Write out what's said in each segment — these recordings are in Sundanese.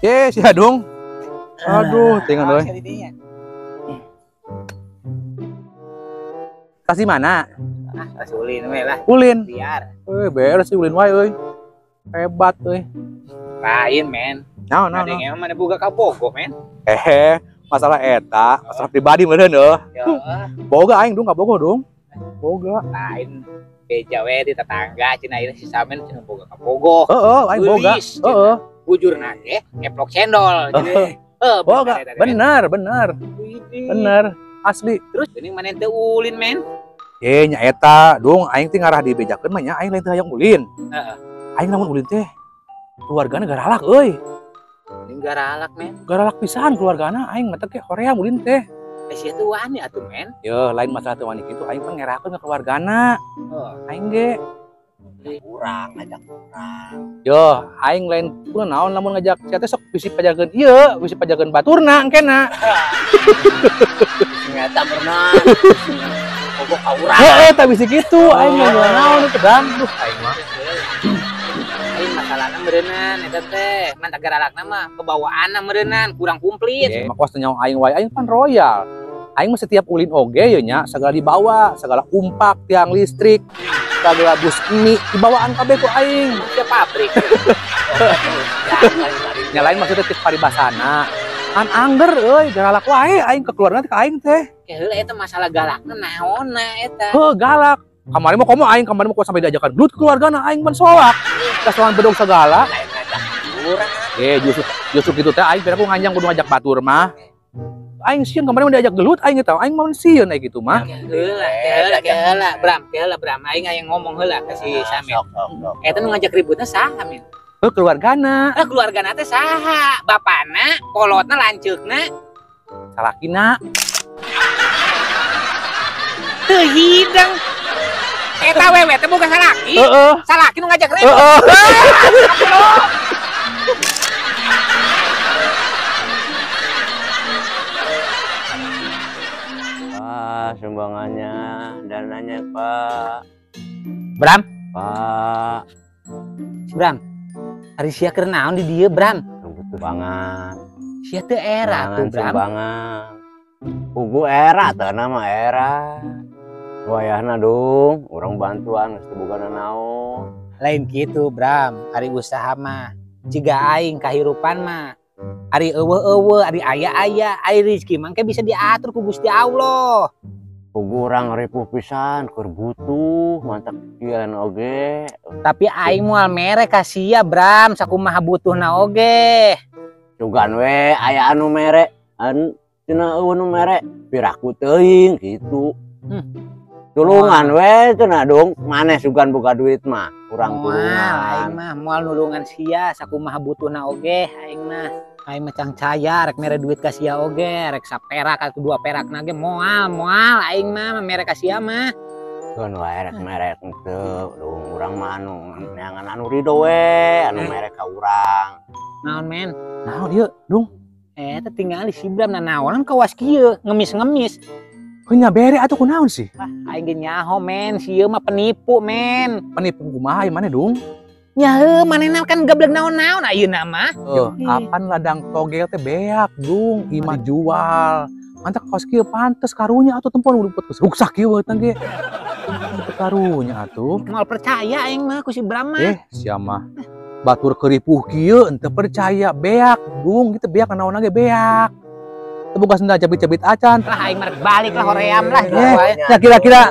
Eh, si Adung. Aduh, tinggal euy. Kasih mana? Ah, kasih ulin we lah. Ulin. Biar. Euy, beres sih ulin wae euy. Hebat euy. Lain, men. Naon, naon. Ada yang mana boga ka Bogo, men. Eh, masalah eta, masalah pribadi meureun euy. Ya. Boga aing dung ka Bogo dung. Boga. Lain beja we di tetangga cenah ieu si Samen cenah boga ka Bogo. Heeh, aing boga. Heeh. Bujurna ge ngeplok cendol. Heeh, boga. Bener, bener. Bener, asli. Terus ini mana teu ulin, men? Eh, nya eta, dung aing teh ngarah dibejakeun mah nya aing lain teu hayang ulin. Heeh. Aing lamun ulin teh keluargana garalak euy. Ini garalak, men. Garalak pisan keluargana aing mah teh hoream ulin teh. Eh, sia teu wani atuh, men. Yeuh, lain masalah teu wani kitu aing mah ngerakeun ka keluargana. Heeh. Aing ge kurang ngajak kurang. Yo, aing lain kuna naon lamun ngajak sia teh sok bisi pajakeun ieu, bisi pajakeun baturna engkena. Nyata pernah. Bogo ka urang. Heeh, tah bisi kitu aing mah naon teh dang. Duh, aing mah. Aing masalahna meureunnan eta teh, mantap garalakna mah kebawaanna meureunnan kurang komplit. Ye, mah kos teh nyawa aing wae, aing pan royal. Aing mah setiap ulin oge ye nya sagala dibawa, sagala umpak tiang listrik, sagala bus mie dibawaan kabeh ku aing. Ke pabrik. Nya lain maksudnya teh paribasana. An angger euy galak wae aing ke keluarga teh ka aing teh. Heula eta masalah galakna naonna eta. Heuh galak. Kamari mah komo aing kamari mah sampai diajakan gelut keluargana aing pan soak. Kasoan bedog sagala. Eh justru kitu teh aing pira ku nganjang kudu ngajak batur mah. Aing sieun kamari mah diajak gelut aing eta aing mah sieun aya kitu mah. Heula heula heula Bram, heula Bram aing aya ngomong heula ka si Samin. Eta nu ngajak ributna saha, men? Heuh keluargana. Heuh keluargana teh saha? Bapana, kolotna, lanceukna, salakina. Teu hideng. Eta wewe teh boga salaki. Heeh. Salaki nu ngajak ribut. Heeh. Pak, sumbangannya, dananya, Pak. Bram? Pak. Bram. Ari sia keur naon di dieu, Bram? Sumbangan. Sia teu era tuh, Bram. Sumbangan. Pugu era teu nama era. Wayahna dung, urang bantuan geus teu boga naon. Lain kitu, Bram. Ari usaha mah ciga aing kahirupan mah. Ari eueuh-eueuh, ari aya-aya, ari rezeki mah engke bisa diatur ku Gusti Allah. Pugu urang ripuh pisan keur butuh mantap kieu oge. Tapi aing moal mere ka sia, Bram, sakumaha butuhna oge. Sugan we aya anu mere, an cenah eueuh nu mere piraku teuing kitu. Tulungan we cenah dong, maneh sugan boga duit mah, urang tulungan. Aing mah moal nulungan sia sakumaha butuhna oge, aing mah. Aing mah cang caya rek mere duit ka sia oge, rek saperak atau dua perak nage moal, moal aing mah mere ka sia mah. Keun wae rek mere henteu, dung urang mah anu neangan anu rido we, anu mere ka urang. Naon men? Naon ieu, dung? Eta tingali si Bram nanaonan kawas kieu, ngemis-ngemis. Heuh nya bere atuh kunaon sih? Ah, aing ge nyaho men, si ieu mah penipu men. Penipu kumaha ieu maneh dung? Nya heuh manehna kan gablek naon-naon ayeuna mah. Heuh, apan ladang togel teh beak dung, imah jual. Mantap kaos kieu pantes karunya atuh tempo nu luput geus ruksak kieu teh ge. Karunya atuh. Moal percaya aing mah ku si Bram mah. Eh, sia mah. Batur keripuh kieu henteu percaya beak dung, gitu beak naon ge beak. Teu boga sendal jabit-jabit acan. Lah aing mah rek balik lah hoream lah. Ya kira-kira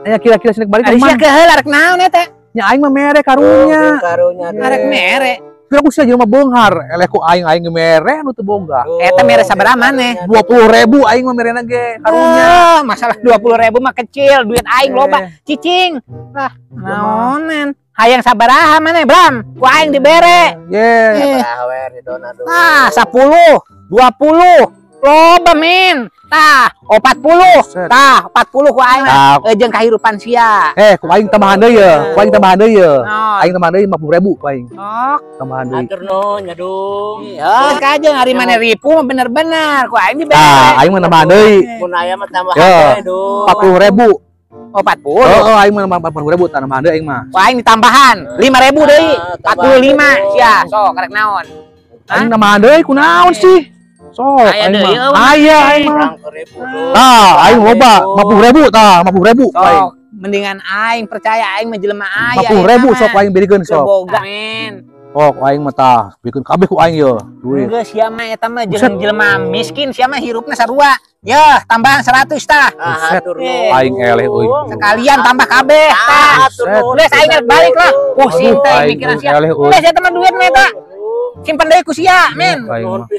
ya kira-kira sinek balik mah. Ari sia keheula rek naon eta? Nya aing mah mere karunya. Karunya. Rek mere. Kira ku sia jelema beunghar, eleh ku aing aing mere nu teu boga. Eta mere sabaraha maneh? 20.000 aing mah merena ge karunya. Masalah 20.000 mah kecil, duit aing loba. Cicing. Lah, naonan? Hayang sabaraha maneh, Bram? Ku aing dibere. Ye. Sabaraha we ridona duh. Tah, 10, 20. Loba men. Tah, 40. Tah, 40 ku aing jeung kahirupan sia. Eh, ku aing tambahan deui ye. Ku aing tambahan deui ye. Aing tambahan deui 50.000 ku aing. Tambahan deui. Atur nuhun nya dung. Heuh, kajeng ari maneh ripu mah bener-bener ku aing dibere. Tah, aing mah tambahan deui. Mun aya mah tambahan deui dung. 40.000. Oh, 40. Oh, aing mah 40.000 tambahan deui aing mah. Ku aing ditambahan 5.000 deui. 45 sia, sok karek naon. Aing nambahan deui kunaon sih? Sok aing mah. Aya aing mah. Tah, aing loba 50.000 tah, 50.000 aing. Sok, mendingan aing percaya aing mah jelema aya. 50.000 sok aing birikeun sok. Boga men. Sok aing mah tah, bikeun kabeh ku aing ye. Duit. Geus sia mah eta mah jeung jelema miskin sia mah hirupna sarua. Yeuh, tambahan 100 tah. Aing eleh euy. Sekalian tambah kabeh tah. Geus aing balik lah. Pusing teh mikiran sia. Geus eta mah duit mah eta. Simpen deui ku sia, men.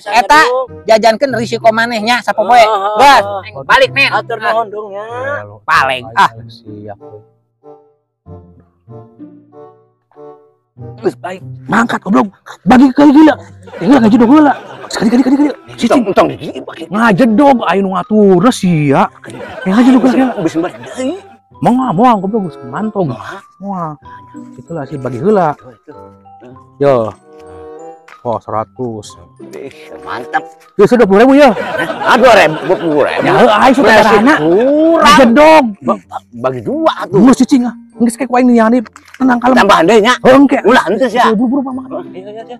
Eta jajankeun risiko maneh nya sapopoe. Geus, balik men. Atur nuhun dong nya. Paling ah. Siap. Geus baik. Mangkat goblok. Bagi ke gila. Gila ngajedog heula. Sekali-kali. Cicing entong di bagi. Ngajedog aing nu ngatur sia. Ngajedog heula. Geus balik deui. Moal goblok geus mantog. Moal. Itulah sih bagi heula. Yo. Oh, 100. Mantap. Ya, 20.000 ya. Ah, 2.000, 20.000. Ya, aing sudah darana. Kurang. Ngajedog. Bagi dua atuh. Geus cicing ah. Geus kayak ku aing nyani. Tenang kalem. Tambahan deui nya. Heuh engke. Ulah henteu sia. Buru-buru mah. Iya, iya.